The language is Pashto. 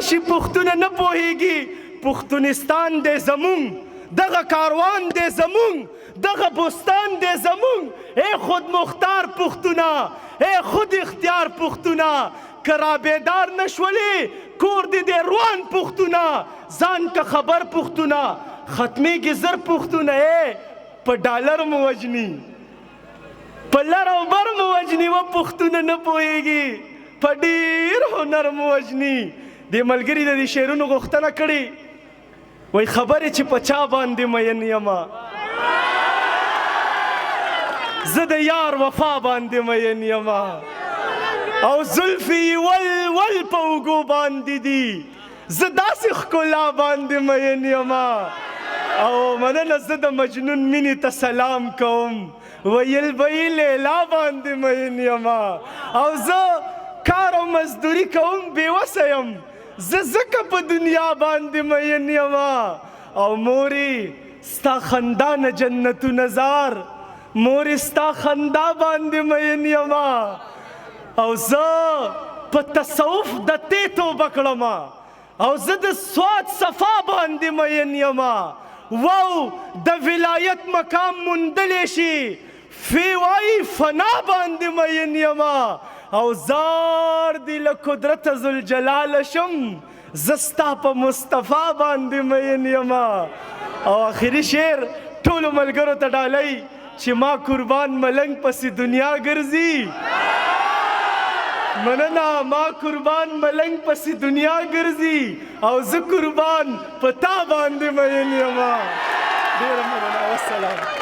راشي پښتونه نه پوهیږي. پښتونستان دی زمونږ، دغه کاروان دی زمونږ، دغه بوستان دی زمونږ. ای خود مختار پښتونه، ای خود اختیار پښتونه، که رابیدار نه شولې کور دې دی روان پښتونه. ځان که خبر پښتونه، ختمیږي زر پښتونه. ای په ډالر مو وژني، په لر او بر مو وژني، و پښتونه نه پوهیږي، په ډیر هنر مو وژني. دې ملګري د دې شعرونو غوښتنه کړې، وایي خبرې چې په چا باندې مین یمه، زه د یار وفا باندې مین یمه، او زلفې یې ول ول په اوږو باندې دي، زه داسې ښکلا باندې مین یمه. او مننه، زه د مجنون مینې ته سلام کوم، ویل به یې لیلا باندې مین یمه. او زه کار او مزدوري کوم، بېوسه یم زه، ځکه په دنیا باندې مین یمه. او مورې ستا خندا نه جنتونه زار، مورې ستا خندا باندې مین یمه. او زه په تصوف د تی توبه کړمه، او زه د سواد صفا باندې مین یمه. واو د ولایت مقام موندلی شي، فی وایي فنا باندې مین یمه. او زار دې له قدرت ذوالجلاله شم، زه ستا په مصطفی باندې مین یمه. او آخري شعر ټولو ملګرو ته ډالۍ، چې ما قربان ملنګ پسې دنیا ګرځي. مننه، ما قربان ملنګ پسې دنیا ګرځي، او زه قربان په تا باندې مین یمه. ډېره مننه، والسلام.